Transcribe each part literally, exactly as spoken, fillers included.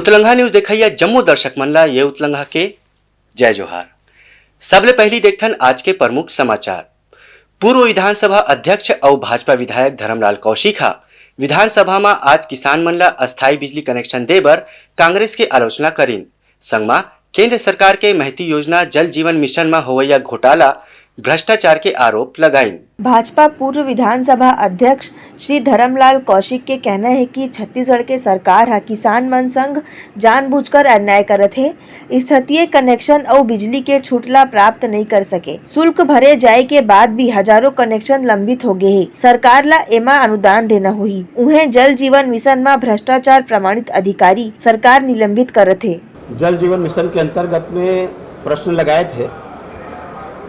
उतलंघा news देखइया जम्मो दर्शक मन ला ये उतलंघा के जय जोहार। सबले पहिली देखथन आज के प्रमुख समाचार। पूर्व विधानसभा अध्यक्ष अउ भाजपा विधायक धरमलाल कौशिक ह विधानसभा म आज किसान मन ला अस्थायी बिजली कनेक्शन दे बर कांग्रेस के आलोचना करिन। संग म केंद्र सरकार के महती योजना जल जीवन मिशन म होवइया घोटाला, भ्रष्टाचार के आरोप लगाइन। भाजपा पूर्व विधानसभा अध्यक्ष श्री धरमलाल कौशिक के कहना हे कि छत्तीसगढ़ के सरकार ह किसान मन संग जानबूझकर अन्याय करत हे। स्थलीय कनेक्शन अउ बिजली के छूट ला प्राप्त नइ कर सके। शुल्क भरे जाए के बाद भी हजारों कनेक्शन लंबित हो गे हे। सरकार ला एमा अनुदान देना होही। उहें, जल जीवन मिशन म भ्रष्टाचार प्रमाणित अधिकारी सरकार निलंबित करत हे। जल जीवन मिशन के अंतर्गत में प्रश्न लगाए थे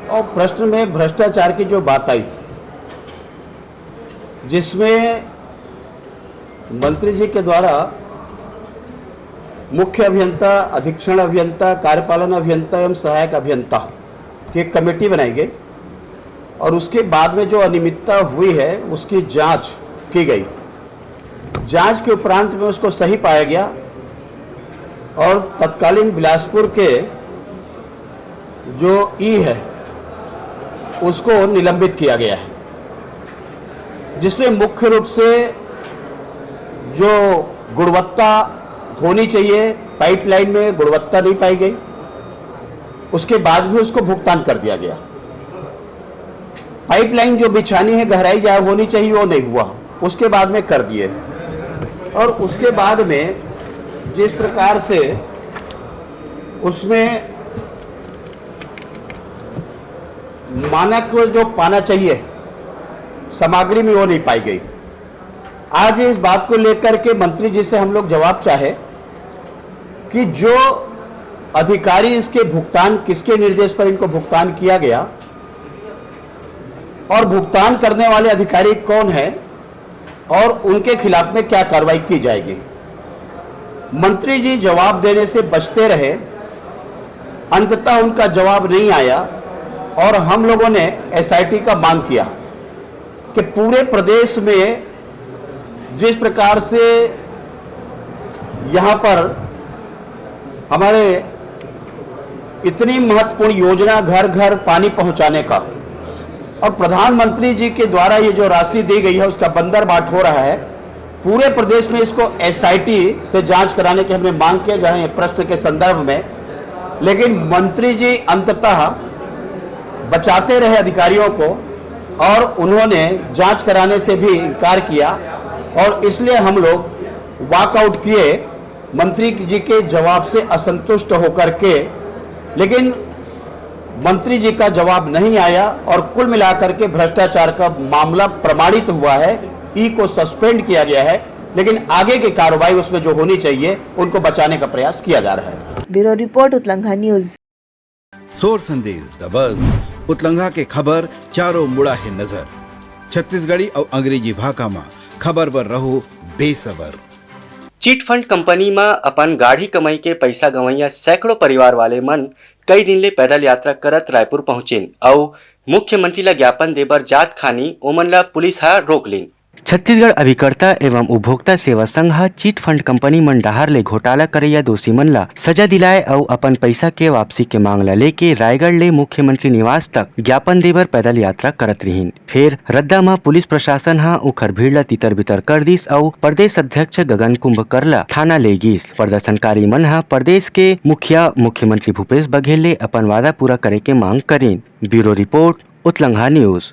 और प्रश्न में भ्रष्टाचार की जो बात आई, जिसमें मंत्री जी के द्वारा मुख्य अभियंता, अधीक्षण अभियंता, कार्यपालन अभियंता एवं सहायक अभियंता की एक कमेटी बनाई गई और उसके बाद में जो अनियमितता हुई है, उसकी जांच की गई। जांच के उपरांत में उसको सही पाया गया और तत्कालीन बिलासपुर के जो ई है, उसको निलंबित किया गया है, जिसमें मुख्य रूप से जो गुणवत्ता होनी चाहिए, पाइपलाइन में गुणवत्ता नहीं पाई गई, उसके बाद भी उसको भुगतान कर दिया गया। पाइपलाइन जो बिछानी है, गहराई जाए होनी चाहिए, वो नहीं हुआ, उसके बाद में कर दिए। और उसके बाद में जिस प्रकार से उसमें मानक जो पाना चाहिए सामग्री में, वो नहीं पाई गई। आज इस बात को लेकर के मंत्री जी से हम लोग जवाब चाहे कि जो अधिकारी इसके भुगतान, किसके निर्देश पर इनको भुगतान किया गया और भुगतान करने वाले अधिकारी कौन है और उनके खिलाफ में क्या कार्रवाई की जाएगी। मंत्री जी जवाब देने से बचते रहे, अंततः उनका जवाब नहीं आया और हम लोगों ने एसआईटी का मांग किया कि पूरे प्रदेश में जिस प्रकार से यहाँ पर हमारे इतनी महत्वपूर्ण योजना घर घर पानी पहुँचाने का और प्रधानमंत्री जी के द्वारा ये जो राशि दी गई है, उसका बंदरबाट हो रहा है, पूरे प्रदेश में इसको एसआईटी से जांच कराने की हमने मांग किया, जहां ये प्रश्न के संदर्भ में, लेकिन मंत्री जी अंततः बचाते रहे अधिकारियों को और उन्होंने जांच कराने से भी इनकार किया और इसलिए हम लोग वॉकआउट किए मंत्री जी के जवाब से असंतुष्ट होकर के। लेकिन मंत्री जी का जवाब नहीं आया और कुल मिलाकर के भ्रष्टाचार का मामला प्रमाणित हुआ है। ई को सस्पेंड किया गया है, लेकिन आगे की कार्रवाई उसमें जो होनी चाहिए, उनको बचाने का प्रयास किया जा रहा है। Bureau report, Utlangha news. Sor Sandesh the बज, उतलंघा के खबर चारों मुड़ा हे नजर। छत्तीसगढ़ी अउ अंग्रेजी भाखा म खबर बर रहो बेसबर। चिट फंड कंपनी म अपन गाढ़ी कमाई के पइसा गंवइया सैकड़ों परिवार वाले मन कई दिन ले पैदल यात्रा करत रायपुर पहुंचिन अउ मुख्यमंत्री ल ज्ञापन दे बर जात खानी ओमन ल पुलिस ह रोक लीन। छत्तीसगढ़ अभिकर्ता एवं उपभोक्ता सेवा संघ ह चिट फंड कंपनी मन डहार ले घोटाला करइया दोषी मन ल सजा दिलाए अउ अपन पइसा के वापसी के मांग ल लेके रायगढ़ ले मुख्यमंत्री निवास तक ज्ञापन दे बर पैदल यात्रा करत रिहिन। फेर रद्दा म पुलिस प्रशासन ह उखर भीड़ ल तितर-बितर कर दिस अउ प्रदेश अध्यक्ष गगन कुंभकर ल थाना ले गिस। प्रदर्शनकारी मन ह प्रदेश के मुखिया मुख्यमंत्री भूपेश बघेल ले अपन वादा पूरा करे के मांग करिन। Bureau report, Utlangha news.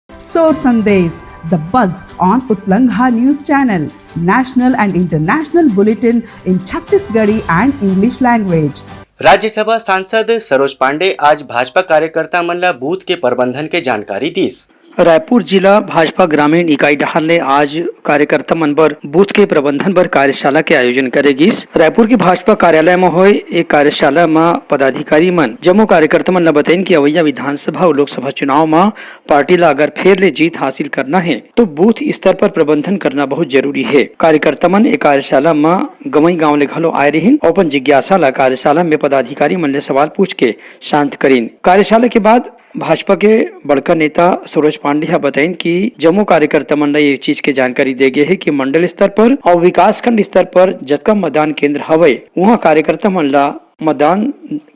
Sor Sandesh, the buzz on Utlangha News Channel, national and international bulletin in Chhattisgarhi and English language. Rajya Sabha सांसद सरोज पांडे आज भाजपा कार्यकर्ता मन ला बूथ के प्रबंधन के जानकारी दिस। रायपुर जिला भाजपा ग्रामीण इकाई डहार ले आज कार्यकर्ता मन बर बूथ के प्रबंधन बर कार्यशाला के आयोजन करे गिस। रायपुर के भाजपा कार्यालय म होए ए कार्यशाला म पदाधिकारी मन जम्मो कार्यकर्ता मन ल बतइन कि अवइया विधानसभा अउ लोकसभा चुनाव म पार्टी ल अगर फेर ले जीत हासिल करना हे, तो बूथ स्तर पर प्रबंधन करना बहुत जरूरी हे। कार्यकर्ता मन ए कार्यशाला म गंवई गांव ले घलो आए रिहिन अउ अपन जिज्ञासा ल कार्यशाला में पदाधिकारी मन ले सवाल पूछ के शांत करिन। कार्यशाला के बाद भाजपा के बड़का नेता सरोज पांडे ह बताइन कि जम्मो कार्यकर्ता मन ल ये चीज के जानकारी दे गे हे कि मंडल स्तर पर अउ विकासखंड स्तर पर जतका मतदान केंद्र हवय, उहां कार्यकर्ता मन ल मतदान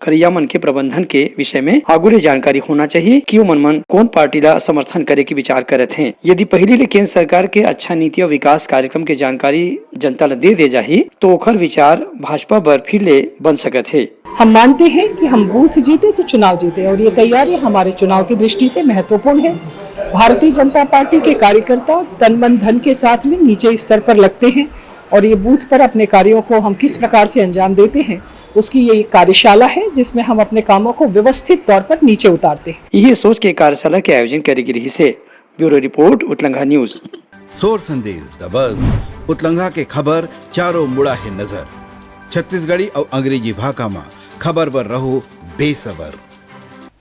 करइया मन के प्रबंधन के विषय में आगू ले जानकारी होना चाहिए कि ओमन मन कोन पार्टी ला समर्थन करे के विचार करत हें। यदि पहिली ले केंद्र सरकार के अच्छा नीति अउ विकास कार्यक्रम के जानकारी जनता ला दे दे जाही, तो ओखर विचार भाजपा बर फिर ले बन सकत हे। हम मानते हैं कि हम बूथ जीते तो चुनाव जीते, और ये तैयारी हमारे चुनाव की दृष्टि से महत्वपूर्ण है। भारतीय जनता पार्टी के कार्यकर्ता तन मन धन के साथ में नीचे स्तर पर लगते हैं, और ये बूथ पर अपने कार्यों को हम किस प्रकार से अंजाम देते हैं, उसकी ये एक कार्यशाला है, जिसमें हम अपने कामों को व्यवस्थित तौर पर नीचे उतारते हैं। इही सोच के कार्यशाला के आयोजन करे गे रिहिस हे। Bureau report, Utlangha news. Sor Sandesh, the बज। उतलंघा के खबर चारों मुड़ा हे नजर। छत्तीसगढ़ी अउ अंग्रेजी भाखा म खबर बर रहो बेसबर।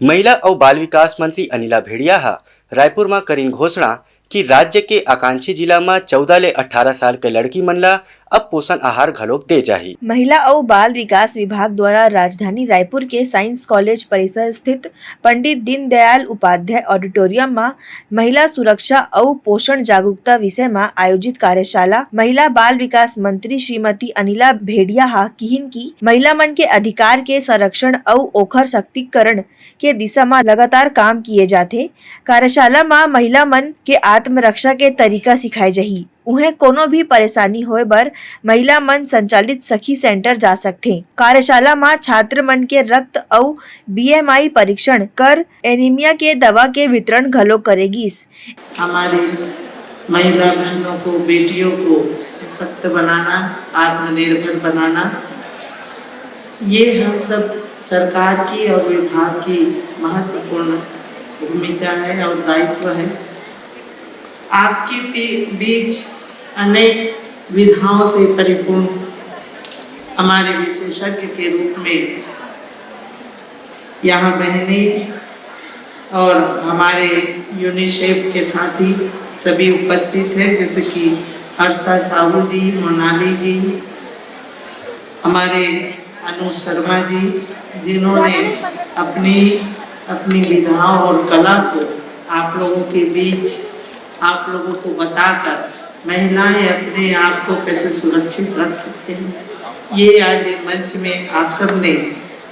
महिला अउ बाल विकास मंत्री अनिला भेड़िया ह रायपुर म करिन घोषणा कि राज्य के आकांक्षी जिला म चौदह ले अठारह साल के लड़की मन ल अब पोषण आहार घलोक दे जाही। महिला अउ बाल विकास विभाग द्वारा राजधानी रायपुर के साइंस कॉलेज परिसर स्थित पंडित दीनदयाल उपाध्याय ऑडिटोरियम म महिला सुरक्षा अउ पोषण जागरूकता विषय म आयोजित कार्यशाला महिला बाल विकास मंत्री श्रीमती अनिला भेड़िया ह किहिन कि महिला मन के अधिकार के संरक्षण अउ ओखर सशक्तिकरण के दिशा म लगातार काम किए जाथे। कार्यशाला म महिला मन के आत्मरक्षा के तरीका सिखाए जाही। उहें कोनो भी परेशानी होए बर महिला मन संचालित सखी सेंटर जा सकथे। कार्यशाला म छात्र मन के रक्त अउ बीएमआई परीक्षण कर एनीमिया के दवा के वितरण घलो करे गिस। हमारी महिला बहनों को, बेटियों को सशक्त बनाना, आत्मनिर्भर बनाना, ये हम सब सरकार की और विभाग की महत्वपूर्ण भूमिका है और दायित्व है। आपके बी-, बीच अनेक विधाओं से परिपूर्ण हमारे विशेषज्ञ के रूप में यहाँ बहनें और हमारे यूनिसेफ के साथी सभी उपस्थित हैं, जैसे कि हर्षा साहू जी, मोनाली जी, हमारे अनुज शर्मा जी, जिन्होंने अपनी, अपनी विधाओं और कला को आप लोगों के बीच, आप लोगों को बताकर महिलाएं अपने आप को कैसे सुरक्षित रख सकते हैं, ये आज ये मंच में आप सब ने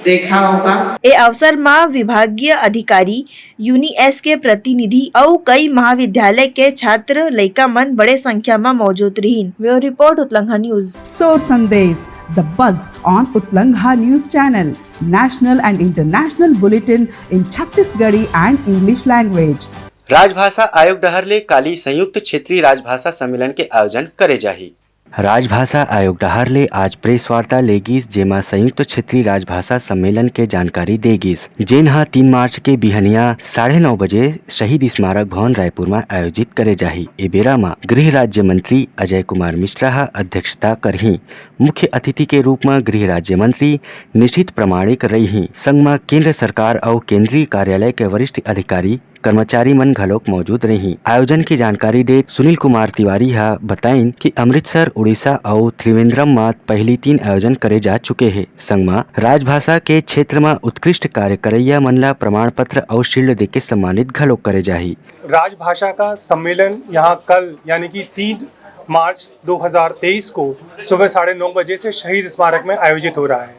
देखा होगा। ए अवसर म विभागीय अधिकारी, यूनिएस के प्रतिनिधि अउ कई महाविद्यालय के छात्र लइका मन बड़े संख्या म मौजूद रिहिन। Bureau report, Utlangha news. Sor Sandesh, the buzz on Utlangha News Channel, national and international bulletin in Chhattisgarhi and English language. राजभाषा आयोग डहर ले काली संयुक्त क्षेत्रीय राजभाषा सम्मेलन के आयोजन करे जाही। राजभाषा आयोग डहार ले आज प्रेस वार्ता ले गिस, जेमा संयुक्त क्षेत्रीय राजभाषा सम्मेलन के जानकारी दे गिस, जेन ह तीन मार्च के बिहनिया साढ़े नौ बजे शहीद स्मारक भवन रायपुर म आयोजित करे जाही। ए बेरा म गृह राज्य मंत्री अजय कुमार मिश्रा ह अध्यक्षता करही। मुख्य अतिथि के रूप म गृह राज्य मंत्री निशित प्रमाणिक रइही। संग म केंद्र सरकार अउ केंद्रीय कार्यालय के वरिष्ठ अधिकारी, कर्मचारी मन घलोक मौजूद रही। आयोजन के जानकारी देत सुनील कुमार तिवारी ह बताइन कि अमृतसर, उड़ीसा अउ त्रिवेंद्रम म पहिली तीन आयोजन करे जा चुके हे। संग म राजभाषा के क्षेत्र म उत्कृष्ट कार्य करइया मन ल प्रमाण पत्र अउ शील्ड देके सम्मानित घलोक करे जाही। राजभाषा का सम्मेलन यहाँ कल यानी कि तीन मार्च दो हज़ार तेईस को सुबह साढ़े नौ बजे से शहीद स्मारक में आयोजित हो रहा है।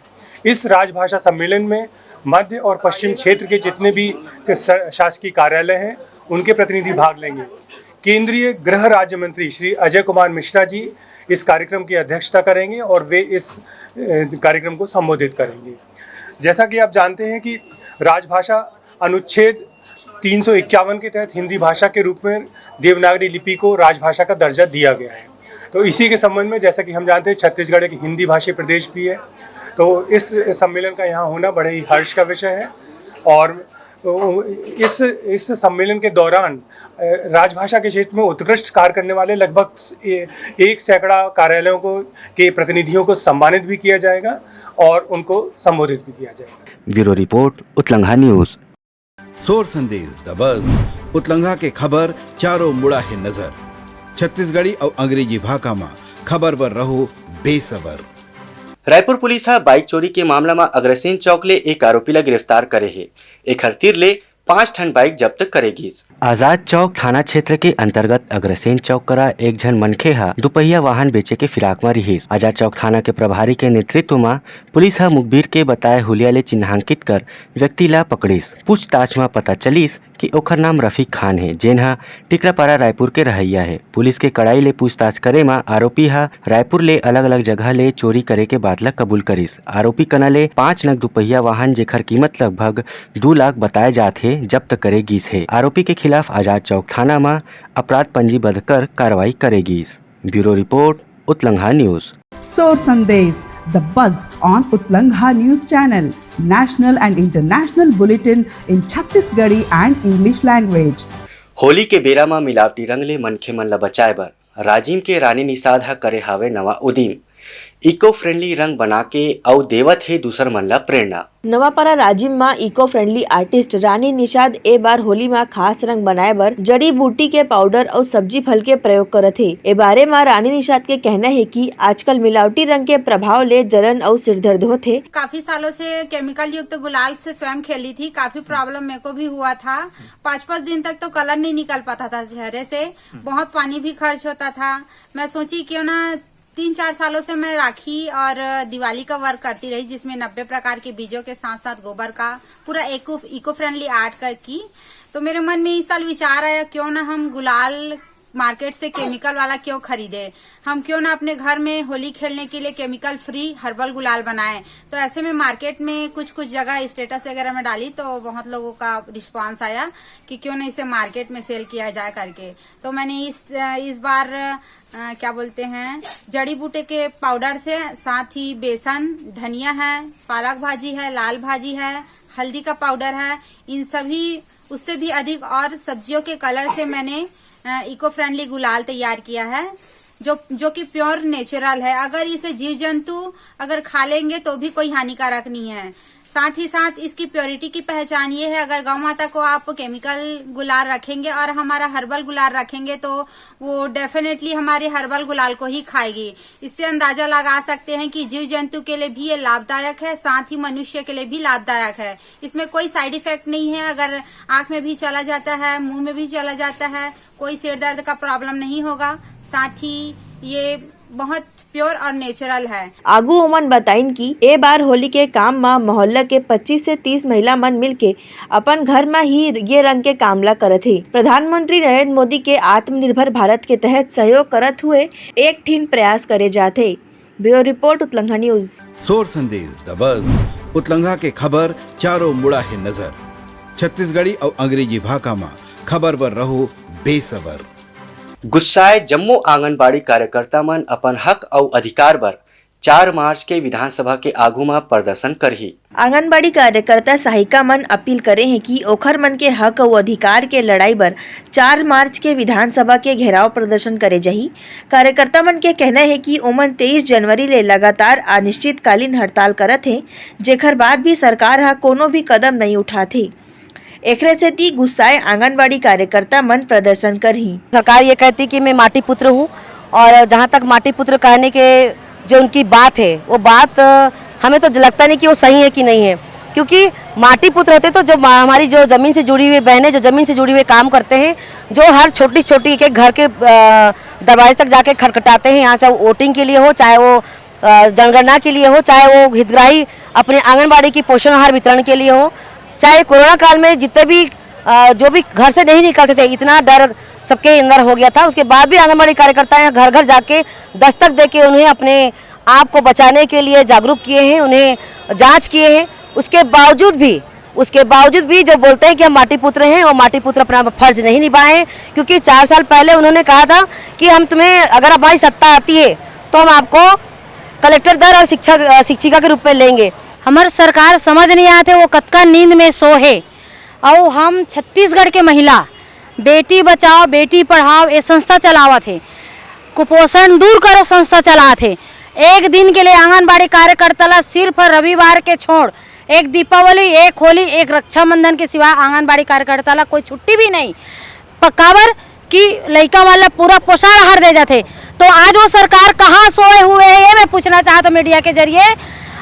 इस राजभाषा सम्मेलन में मध्य और पश्चिम क्षेत्र के जितने भी स-, शासकीय कार्यालय हैं, उनके प्रतिनिधि भाग लेंगे। केंद्रीय गृह राज्य मंत्री श्री अजय कुमार मिश्रा जी इस कार्यक्रम की अध्यक्षता करेंगे और वे इस, अ, कार्यक्रम को संबोधित करेंगे। जैसा कि आप जानते हैं कि राजभाषा अनुच्छेद तीन सौ इक्यावन के तहत हिंदी भाषा के रूप में देवनागरी लिपि को राजभाषा का दर्जा दिया गया है। तो इसी के संबंध में, जैसा कि हम जानते हैं, छत्तीसगढ़ एक हिंदी भाषी प्रदेश भी है, तो इस सम्मेलन का यहाँ होना बड़े ही हर्ष का विषय है। और इस, इस सम्मेलन के दौरान, अ, राजभाषा के क्षेत्र में उत्कृष्ट कार्य करने वाले लगभग स-, ए-, एक सैकड़ा कार्यालयों को, के प्रतिनिधियों को सम्मानित भी किया जाएगा और उनको संबोधित भी किया जाएगा। Bureau report, Utlangha news. Sor Sandesh, the बज। उतलंघा के खबर चारों मुड़ा हे नजर। छत्तीसगढ़ी अउ अंग्रेजी भाखा म खबर बर रहो बेसबर। रायपुर पुलिस ह बाइक चोरी के मामला म अग्रसेन चौक ले एक आरोपी ल गिरफ्तार करे हे। एखर तीर ले पांच ठन बाइक जब्त करे गिस। आजाद चौक थाना क्षेत्र के अंतर्गत अग्रसेन चौक करा एक झन मनखे ह दुपहिया वाहन बेचे के फिराक म रिहिस। आजाद चौक थाना के प्रभारी के नेतृत्व म पुलिस ह मुखबिर के बताए हुलिया ले चिन्हांकित कर व्यक्ति ला पकड़िस। पूछताछ म पता चलिस कि ओखर नाम रफीक खान हे, जेन ह टिकरापारा रायपुर के रहइया हे। पुलिस के कड़ाई ले पूछताछ करे म आरोपी ह रायपुर ले अलग-अलग जगह ले चोरी करे के बात ल कबूल करिस। आरोपी कना ले पांच नग दुपहिया वाहन, जेखर कीमत लगभग दू लाख बताए जात हे, जब्त करे गिस हे। आरोपी के खिलाफ आजाद चौक थाना म अपराध पंजीबद्ध कर कार्रवाई करे गिस। Bureau report, Utlangha news. Sor Sandesh, the buzz on Utlangha News Channel, national and international bulletin in Chhattisgarhi and English language. Holi के बेरा म मिलावटी रंग ले मनखे मन ल बचाए बर राजिम के रानी निषाद ह करे हावय नवा उदीम। Eco friendly रंग बना के अउ देवत हे दूसर मन ल प्रेरणा। नवापारा राजिम म eco friendly artist रानी निषाद ए बार होली म खास रंग बनाए बर जड़ी बूटी के पाउडर अउ सब्जी फल के प्रयोग करत हे। ए बारे म रानी निषाद के कहना हे कि आजकल मिलावटी रंग के प्रभाव ले जलन अउ सिरदर्द होथे। काफी सालों से केमिकल युक्त गुलाल से स्वयं खेली थी, काफी प्रॉब्लम मेरे को भी हुआ था। पाँच पाँच दिन तक तो कलर नहीं निकल पाता था चेहरे से, बहुत पानी भी खर्च होता था। मैं सोची क्यों ना, तीन चार सालों से मैं राखी और दिवाली का वर्क करती रही, जिसमें नब्बे प्रकार के बीजों के साथ साथ गोबर का पूरा इको इको फ्रेंडली आर्ट कर की। तो मेरे मन में इस साल विचार आया, क्यों ना हम गुलाल मार्केट से केमिकल वाला क्यों खरीदे, हम क्यों ना अपने घर में होली खेलने के लिए केमिकल फ्री हर्बल गुलाल बनाएं। तो ऐसे में मार्केट में कुछ कुछ जगह स्टेटस वगैरह में डाली, तो बहुत लोगों का रिस्पांस आया कि क्यों ना इसे मार्केट में सेल किया जाए करके। तो मैंने इस इस बार अ, क्या बोलते हैं, जड़ी बूटी के पाउडर से, साथ ही बेसन, धनिया है, पालक भाजी है, लाल भाजी है, हल्दी का पाउडर है, इन सभी, उससे भी अधिक और सब्जियों के कलर से मैंने इको फ्रेंडली गुलाल तैयार किया है, जो जो कि प्योर नेचुरल है। अगर इसे जीव जंतु अगर खा लेंगे तो भी कोई हानिकारक नहीं है। साथ ही साथ इसकी प्योरिटी की पहचान ये है, अगर गौ माता को आप केमिकल गुलाल रखेंगे और हमारा हर्बल गुलाल रखेंगे तो वो डेफिनेटली हमारे हर्बल गुलाल को ही खाएगी। इससे अंदाज़ा लगा सकते हैं कि जीव जंतु के लिए भी ये लाभदायक है, साथ ही मनुष्य के लिए भी लाभदायक है। इसमें कोई साइड इफेक्ट नहीं है। अगर आँख में भी चला जाता है, मुंह में भी चला जाता है, कोई सिर दर्द का प्रॉब्लम नहीं होगा। साथ ही ये बहुत प्योर और नेचुरल है। आगू ओमन बताइन कि ए बार होली के काम म मोहल्ला के पच्चीस से तीस महिला मन मिलके अपन घर म ही ये रंग के काम ल करत हे। प्रधानमंत्री नरेंद्र मोदी के आत्मनिर्भर भारत के तहत सहयोग करत हुए एक ठिन प्रयास करे जात हे। Bureau report, Utlangha news. Sor Sandesh, the बज। उतलंघा के खबर चारों मुड़ा हे नजर। छत्तीसगढ़ी अउ अंग्रेजी भाखा म खबर बर रहो बेसबर। गुस्साए जम्मो आंगनबाड़ी कार्यकर्ता मन अपन हक अउ अधिकार बर चार मार्च के विधानसभा के आगू म प्रदर्शन करही। आंगनबाड़ी कार्यकर्ता सहायिका मन अपील करे हें कि ओखर मन के हक अउ अधिकार के लड़ाई बर चार मार्च के विधानसभा के घेराव प्रदर्शन करे जाही। कार्यकर्ता मन के कहना हे कि ओमन तेईस जनवरी ले लगातार अनिश्चितकालीन हड़ताल करत हें, जेखर बाद भी सरकार ह कोनो भी कदम नइ उठात हे। एखरे सेती गुस्साए आंगनबाड़ी कार्यकर्ता मन प्रदर्शन करही। सरकार ये कहती कि मैं माटी पुत्र हूँ, और जहाँ तक माटी पुत्र कहने के जो उनकी बात है, वो बात, अ, हमें तो लगता नहीं कि वो सही है कि नहीं है, क्योंकि माटी पुत्र होते तो जो मा-, हमारी जो ज़मीन से जुड़ी हुई बहनें, जो ज़मीन से जुड़ी हुए काम करते हैं, जो हर छोटी छोटी एक एक घर के, अ, दरवाजे तक जाके खटखटाते हैं, यहाँ चाहे वोटिंग के लिए हो, चाहे वो अ, जनगणना के लिए हो, चाहे वो हितग्राही अपने आंगनबाड़ी की पोषण आहार वितरण के लिए हो, चाहे कोरोना काल में जितने भी, अ, जो भी घर से नहीं निकलते थे, इतना डर सबके अंदर हो गया था। उसके बाद भी आंगनबाड़ी कार्यकर्ता यहाँ घर घर जाके दस्तक दे के उन्हें अपने आप को बचाने के लिए जागरूक किए हैं, उन्हें जांच किए हैं। उसके बावजूद भी, उसके बावजूद भी जो बोलते हैं कि हम माटी पुत्र हैं, वो माटी पुत्र अपना फर्ज नहीं निभाए हैं, क्योंकि चार साल पहले उन्होंने कहा था कि हम तुम्हें, अगर हमारी सत्ता आती है, तो हम आपको कलेक्टर दर और शिक्षा, अ, शिक्षिका के रूप में लेंगे। हमर सरकार समझ नहीं आते, वो कतका नींद में सो है। अउ हम छत्तीसगढ़ के महिला बेटी बचाओ, बेटी पढ़ाओ, ये संस्था चलावत है। कुपोषण दूर करो संस्था चलात है। एक दिन के लिए आंगनबाड़ी कार्यकर्ता ला सिर्फ रविवार के छोड़, एक दीपावली, एक होली, एक रक्षाबंधन के सिवा आंगनबाड़ी कार्यकर्ता ला कोई छुट्टी भी नहीं। प-, काबर कि लइका मन ला पूरा पोषण आहार दे जाथे। तो आज वो सरकार कहाँ सोए हुए है, ये मैं पूछना चाहत हूँ मीडिया के जरिए।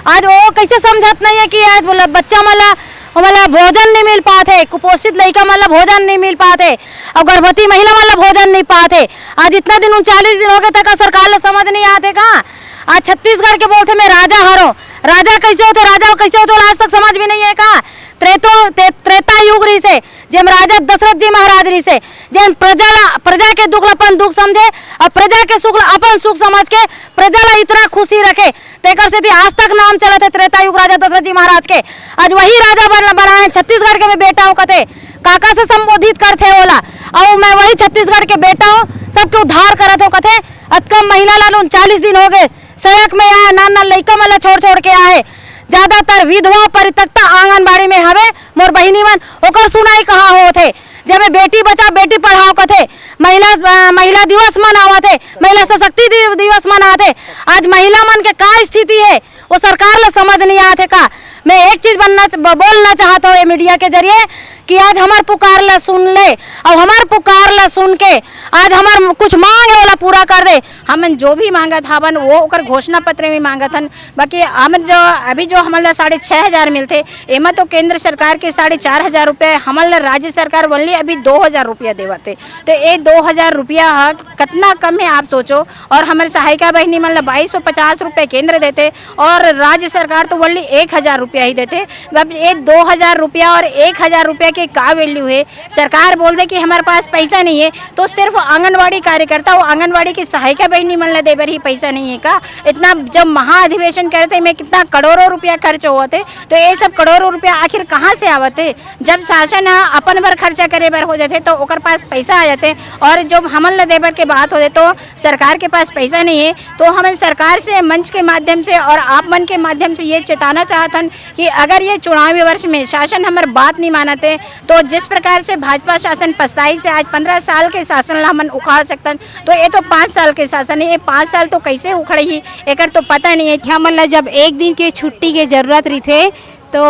आज वो कैसे समझत नहीं है कि आज बोला बच्चा मन ला ओमन ला भोजन नहीं मिल पात हे, कुपोषित लइका मन ला भोजन नहीं मिल पात हे, अउ गर्भवती महिला मन ला भोजन नहीं पात हे। आज इतना दिन, उनचालीस दिन हो गए, तक सरकार ला समझ नहीं आते का? आज छत्तीसगढ़ के बोलते, "मैं राजा हरों।" राजा कैसे होते, राजा कैसे होते, आज तक समझ भी नहीं है का? त्रेतो-, त्रे-, त्रेता युग रहिसे, जेम राजा दशरथ जी महाराज रहिसे, जेन प्रजा ला, प्रजा के दुख ला अपन दुख समझे अउ प्रजा के सुख ला अपन सुख समझ के प्रजा ला इतना खुशी रखे, तेकर सेती आज तक नाम चलत हे त्रेता युग राजा दशरथ जी महाराज के। आज वही राजा बन-, बनाए छत्तीसगढ़ के मैं बेटा हूँ कथे, काका से संबोधित करथे ओला, अउ मैं वही छत्तीसगढ़ के बेटा हूँ, सबके उद्धार करत हूँ कथे। अतका महिला ला उनचालीस दिन हो गए, सड़क में आए, नान नान लइका मन ला छोड़ छोड़ के आए, ज्यादातर विधवा परित्यक्ता आंगनबाड़ी में हवे मोर बहिनी मन, ओकर सुनाई कहाँ होत हे? जब ये बेटी बचाओ बेटी पढ़ाओ कथे, महिला, अ, महिला दिवस मनावत हे, महिला सशक्ति दि-, दिवस मनावत हे, आज महिला मन के का स्थिति हे, वो सरकार ला समझ नहीं आत हे का? मैं एक चीज बनना च-, ब-, बोलना चाहत हूँ ये मीडिया के जरिए कि आज हमर पुकार ला सुन ले, अउ हमर पुकार ला सुन के आज हमर कुछ मांग हे, ओला पूरा कर दे। हमन जो भी मांगत हावन, वो ओकर घोषणा पत्र में मांगत हन। बाकी हमन जो, अभी जो हमन ला साढ़े छः हजार मिलथे, एमा तो केंद्र सरकार के साढ़े चार हजार रुपया, हमन ला राज्य सरकार only अभी दो हजार रुपया देवत हे। तो ये दो हजार रुपया ह कतना कम है, आप सोचो। और हमर सहायिका बहिनी मन ला बाईस सौ पचास रुपया केंद्र देथे और राज्य सरकार तो only एक हजार रुपया ही देथे। अब ये दो हजार रुपया और एक हजार रुपया के का value है? सरकार बोल दे कि हमारे पास पैसा नहीं है, तो सिर्फ आंगनवाड़ी कार्यकर्ता, वो आंगनवाड़ी की सहायिका बहिनी मन ला दे बर ही पैसा नहीं है का? इतना जब महाअधिवेशन करे थे, में कितना करोड़ों रुपया खर्च होवत हे, तो ये सब करोड़ों रुपया आखिर कहाँ से आवत हे? जब शासन ह अपन बर खर्चा करे बर हो जाथे, तो ओकर पास पैसा आ जाथे, और जब हमन ला दे बर के बात होथे, तो सरकार के पास पैसा नहीं है। तो हमन सरकार से मंच के माध्यम से और आप मन के माध्यम से ये चेताना चाहत हन कि अगर ये चुनावी वर्ष में शासन हमर बात नहीं मानत हे, तो जिस प्रकार से भाजपा शासन पछताई से आज पन्द्रह साल के शासन ला हमन उखाड़ सकथन, तो ये तो पाँच साल के शासन है, ये पाँच साल तो कैसे उखड़ही, एकर तो पता नहीं है। हमन ला जब एक दिन के छुट्टी के जरूरत रहिथे, तो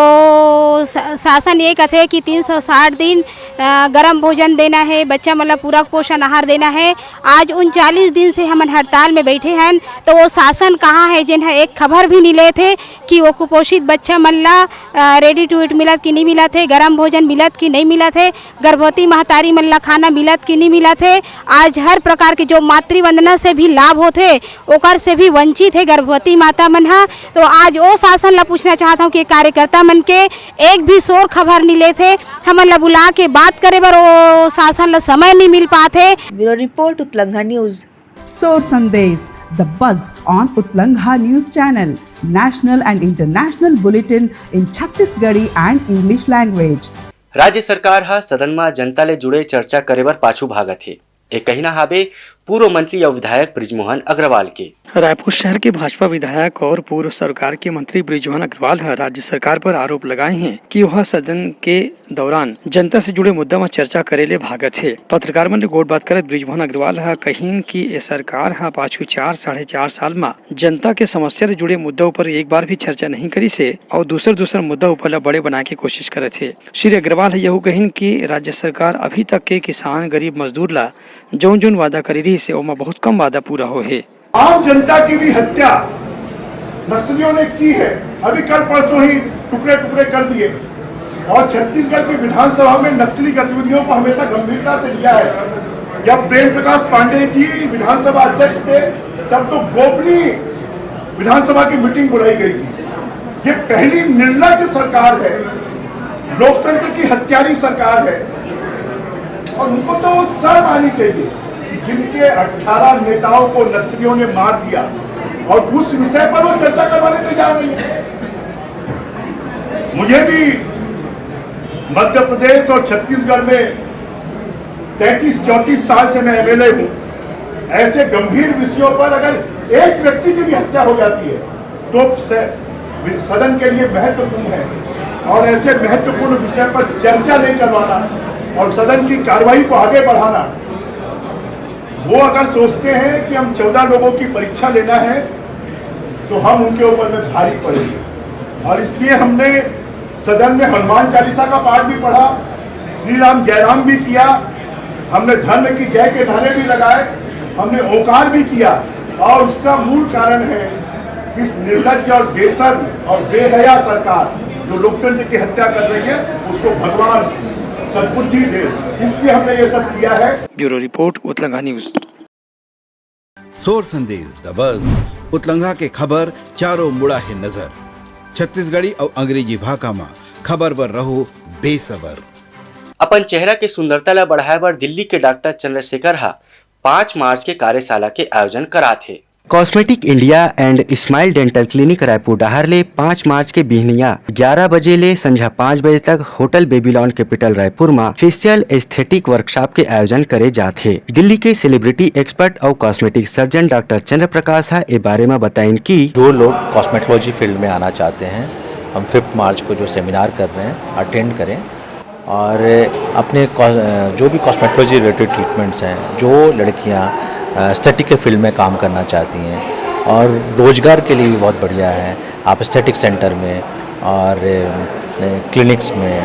सा-, शासन ये कथे कि तीन सौ साठ दिन, अ, गरम भोजन देना है, बच्चा मन ला पूरक पोषण आहार देना है। आज उनचालीस दिन से हमन हड़ताल में बैठे हन, तो वो शासन कहाँ है, जेन ह एक खबर भी नहीं लेत हे कि वो कुपोषित बच्चा मन ला, अ, ready to eat मिलत कि नहीं मिलत हे, गरम भोजन मिलत कि नहीं मिलत हे, गर्भवती महतारी मन ला खाना मिलत कि नहीं मिलत हे। आज हर प्रकार के जो मातृ वंदना से भी लाभ होथे, ओकर से भी वंचित हे गर्भवती माता मन ह। तो आज ओ शासन ला पूछना चाहत हूँ कि कार्यकर्ता मन के एक भी शोर खबर नहीं लेत हे, हमन ला बुला के बात करे बर ओ शासन ला समय नहीं मिल पात हे। Bureau report, Utlangha News. Sor Sandesh, the buzz on Utlangha News Channel, national and international bulletin in Chhattisgarhi and English language. राज्य सरकार ह सदन म जनता ले जुड़े चर्चा करे बर पाछू भागत हे, ए कहिना हाबे पूर्व मंत्री अउ विधायक बृजमोहन अग्रवाल के। रायपुर शहर के भाजपा विधायक और पूर्व सरकार के मंत्री बृजमोहन अग्रवाल ह राज्य सरकार पर आरोप लगाए हैं कि वह सदन के दौरान जनता से जुड़े मुद्दा म चर्चा करे ले भागत हे। पत्रकार मन ले गोठ बात करत बृजमोहन अग्रवाल ह कहिन कि ए सरकार ह पाछू चार, साढ़े चार साल म जनता के समस्या ले जुड़े मुद्दा ऊपर एक बार भी चर्चा नहीं करिस हे और दूसर-दूसर मुद्दा ऊपर ल बड़े बनाए के कोशिश करत हे। श्री अग्रवाल ह यहू कहिन कि राज्य सरकार अभी तक के किसान, गरीब मजदूर ला जौन-जौन वादा करे रिहिस हे, ओमा बहुत कम वादा पूरा होए हे। आम जनता की भी हत्या नक्सलियों ने की है, अभी कल परसों ही टुकड़े टुकड़े कर दिए। और छत्तीसगढ़ की विधानसभा में नक्सली गतिविधियों को हमेशा गंभीरता से लिया है। जब प्रेम प्रकाश पांडेय जी विधानसभा अध्यक्ष थे, तब तो गोपनीय विधानसभा की मीटिंग बुलाई गई थी। ये पहली निर्लज्ज सरकार है, लोकतंत्र की हत्यारी सरकार है, और उनको तो शर्म आनी चाहिए कि जिनके अठारह नेताओं को नक्सलियों ने मार दिया और उस विषय पर वो चर्चा करवाने तैयार नहीं है। मुझे भी मध्य प्रदेश और छत्तीसगढ़ में तैंतीस चौंतीस साल से मैं एमएलए हूँ, ऐसे गंभीर विषयों पर अगर एक व्यक्ति की भी हत्या हो जाती है, तो स-, सदन के लिए महत्वपूर्ण है, और ऐसे महत्वपूर्ण विषय पर चर्चा नहीं करवाना और सदन की कार्रवाई को आगे बढ़ाना, वो अगर सोचते हैं कि हम चौदह लोगों की परीक्षा लेना है, तो हम उनके ऊपर में भारी पड़ेंगे। और इसलिए हमने सदन में हनुमान चालीसा का पाठ भी पढ़ा, श्री राम जयराम भी किया, हमने धर्म की जय के नारे भी लगाए, हमने ओंकार भी किया। और उसका मूल कारण है कि इस निर्लज्ज और बेशर्म और बेहया सरकार जो लोकतंत्र की हत्या कर रही है, उसको भगवान सद्बुद्धि दे, इसलिए हमने ये सब किया है। Bureau report, Utlanga news. Sor Sandesh the बज, उतलंगा के खबर चारों मुड़ा हे नजर। छत्तीसगढ़ी अउ अंग्रेजी भाखा म खबर बर रहो बेसबर। अपन चेहरा के सुंदरता ला बढ़ाए बर दिल्ली के डॉक्टर चंद्रशेखर ह पाँच मार्च के कार्यशाला के आयोजन करात हे। Cosmetic India and Smile Dental Clinic Raipur डहार ले पाँच मार्च के बिहनिया ग्यारह बजे ले संझा पाँच बजे तक होटल बेबीलोन कैपिटल रायपुर म फेशियल एस्थेटिक वर्कशॉप के आयोजन करे जात हे। दिल्ली के सेलिब्रिटी एक्सपर्ट अउ कॉस्मेटिक सर्जन डॉक्टर चंद्र प्रकाश ह ए बारे म बताइन कि जो लोग कॉस्मेटोलॉजी फील्ड में आना चाहते हैं, हम फिफ्थ मार्च को जो सेमिनार कर रहे हैं, अटेंड करें और अपने कॉ- जो भी कॉस्मेटोलॉजी रिलेटेड ट्रीटमेंट्स हैं, जो लड़कियां एस्थेटिक के फील्ड में काम करना चाहती हैं और रोज़गार के लिए भी बहुत बढ़िया है। आप एस्थेटिक सेंटर में और क्लिनिक्स में,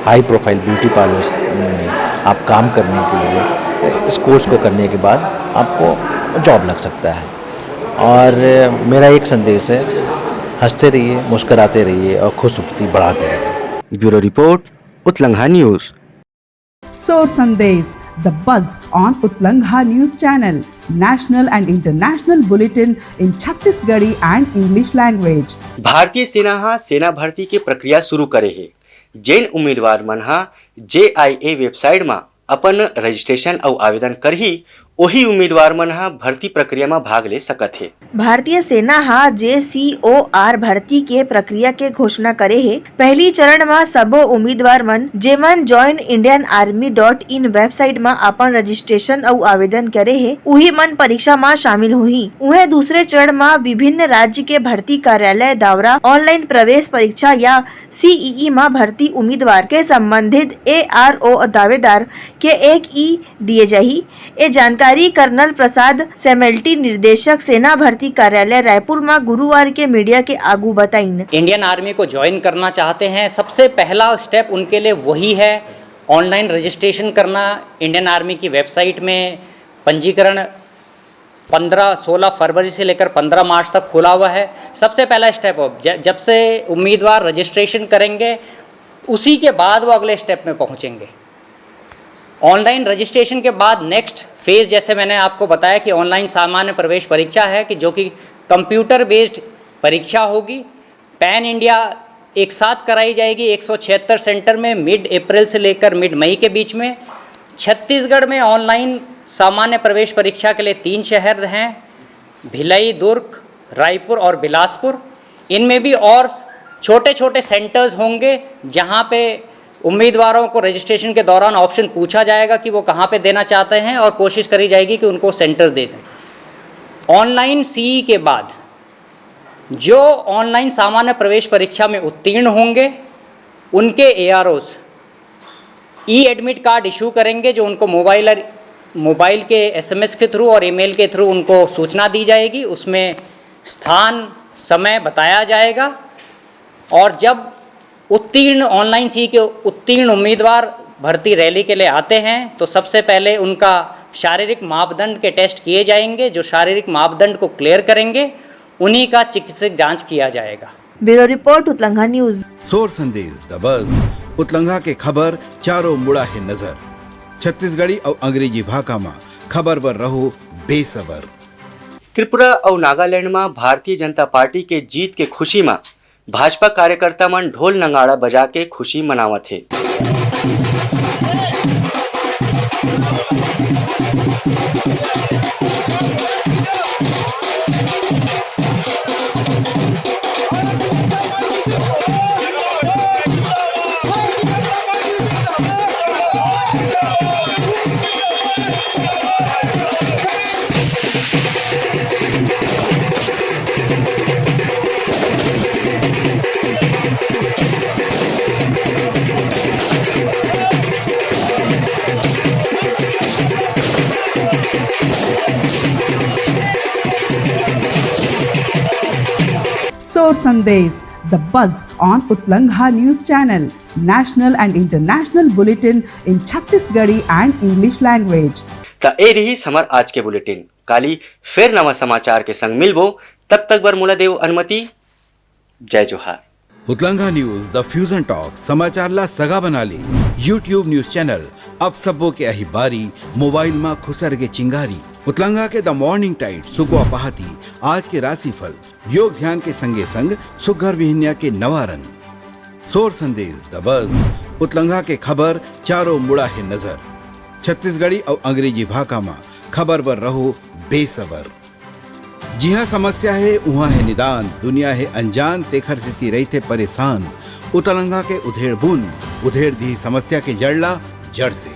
हाई प्रोफाइल ब्यूटी पार्लर्स में आप काम करने के लिए इस कोर्स को करने के बाद आपको जॉब लग सकता है। और मेरा एक संदेश है, हंसते रहिए, मुस्कुराते रहिए और खुशबूती बढ़ाते रहिए। Bureau report, Utlanga news. Sor Sandesh, the buzz on Utlangha News Channel, national and international bulletin in Chhattisgarhi and English language. भारतीय सेना ह सेना भर्ती के प्रक्रिया शुरू करे हे। जेन उम्मीदवार मन ह जे आई ए वेबसाइट म अपन रजिस्ट्रेशन अउ आवेदन करही, ओही उम्मीदवार मन ह भर्ती प्रक्रिया म भाग ले सकत हे। भारतीय सेना ह जे सी ओ आर भर्ती के प्रक्रिया के घोषणा करे हे। पहली चरण म सबो उम्मीदवार मन, जेमन join Indian army dot in website म अपन रजिस्ट्रेशन अउ आवेदन करे हे, उही मन परीक्षा म शामिल होही। उहें, दूसरे चरण म विभिन्न राज्य के भर्ती कार्यालय द्वारा ऑनलाइन प्रवेश परीक्षा या सीईई म भर्ती उम्मीदवार के संबंधित एआरओ दावेदार के एक ई दिए जाही। ए जानकारी कर्नल प्रसाद सेमेल्टी, निदेशक सेना भर्ती कार्यालय रायपुर म गुरुवार के मीडिया के आगू बताइन। इंडियन आर्मी को ज्वाइन करना चाहते हैं, सबसे पहला स्टेप उनके लिए वही है, ऑनलाइन रजिस्ट्रेशन करना। इंडियन आर्मी की वेबसाइट में पंजीकरण पंद्रह सोलह फरवरी से लेकर पंद्रह मार्च तक खुला हुआ है। सबसे पहला स्टेप हो, ज-, जब से उम्मीदवार रजिस्ट्रेशन करेंगे, उसी के बाद वो अगले स्टेप में पहुंचेंगे। ऑनलाइन रजिस्ट्रेशन के बाद नेक्स्ट फेज, जैसे मैंने आपको बताया कि ऑनलाइन सामान्य प्रवेश परीक्षा है, कि जो कि कंप्यूटर बेस्ड परीक्षा होगी। पैन इंडिया एक साथ कराई जाएगी एक सौ छिहत्तर सेंटर में, मिड अप्रैल से लेकर मिड मई के बीच में। छत्तीसगढ़ में ऑनलाइन सामान्य प्रवेश परीक्षा के लिए तीन शहर हैं, भिलाई, दुर्ग, रायपुर और बिलासपुर। इनमें भी और छोटे छोटे सेंटर्स होंगे, जहाँ पे उम्मीदवारों को रजिस्ट्रेशन के दौरान ऑप्शन पूछा जाएगा कि वो कहाँ पे देना चाहते हैं, और कोशिश करी जाएगी कि उनको सेंटर दे दें। ऑनलाइन सीई के बाद जो ऑनलाइन सामान्य प्रवेश परीक्षा में उत्तीर्ण होंगे, उनके एआरओस ई एडमिट कार्ड इशू करेंगे, जो उनको मोबाइल और, मोबाइल के एसएमएस के थ्रू और ईमेल के थ्रू उनको सूचना दी जाएगी। उसमें स्थान, समय बताया जाएगा। और जब उत्तीर्ण, ऑनलाइन सीई के उत्तीर्ण उम्मीदवार भर्ती रैली के लिए आते हैं, तो सबसे पहले उनका शारीरिक मापदंड के टेस्ट किए जाएंगे। जो शारीरिक मापदंड को क्लियर करेंगे, उन्हीं का चिकित्सक जांच किया जाएगा। Bureau report, Utlanga news. Sor Sandesh the बज, उतलंगा के खबर चारों मुड़ा हे नजर। छत्तीसगढ़ी अउ अंग्रेजी भाखा म खबर बर रहो बेसबर। त्रिपुरा अउ नागालैंड म भारतीय जनता पार्टी के जीत के खुशी म भाजपा कार्यकर्ता मन ढोल नगाड़ा बजा के खुशी मनावत हे। Sor Sandesh, the buzz on Utlangha News Channel, national and international bulletin in Chhattisgarhi and English language. त ए रिहिस हमर आज के बुलेटिन। काली फेर नवा समाचार के संग मिलबो, तब तक बर मोला देव अनुमति। जय जोहार। उतलंगा न्यूज, द फ्यूजन टॉक, समाचार ला सगा बना ले। YouTube न्यूज चैनल, अब सबो के आही बारी, मोबाइल मा खुसर के चिंगारी। उतलंगा के द मॉर्निंग टाइट, सुकवा पहाती, आज के राशिफल, योग ध्यान के संगे संग सुग्घर बिहनिया के नवा रंग। सोर संदेश, द बज, उतलंगा के खबर, चारों मुड़ा हे नजर। छत्तीसगढ़ी अउ अंग्रेजी भाखा मा खबर बर रहो बेसबर। जिहाँ समस्या हे, उहाँ हे निदान, दुनिया हे अनजान, तेखर सेती रहिथे परेशान। उतलंगा के उधेड़ बुन, उधेड़ दिही समस्या के जड़ ला जड़ से।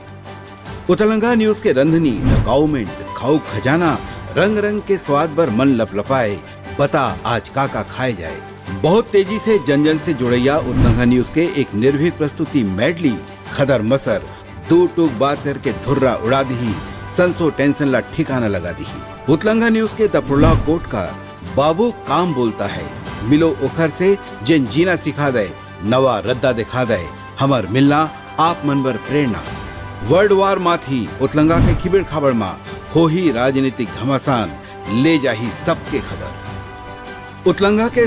उतलंगा न्यूज के रंधनी, द काउमेंट, खाऊ खजाना, रंग रंग के स्वाद बर मन लपलपाए, बता आज का का खाए जाए। बहुत तेजी से जन जन से जुड़ैया उतलंगा न्यूज के एक निर्भीक प्रस्तुति मेडली, खदर मसर, दू टूक बात करके धुर्रा उड़ा दिही, संसो टेंशन ला ठिकाना लगा दिही। उतलंगा न्यूज के द प्रोलॉग कोट का बाबू काम बोलता है, मिलो ओखर से जेन जीना सिखा दे, नवा रद्दा दिखा दे, हमर मिलना आप मन बर प्रेरणा। वर्ल्ड वार माथी उतलंगा के खिबेड़ खाबड़ मा होही राजनीतिक घमासान, ले जाही सबके खबर। उतलंगा के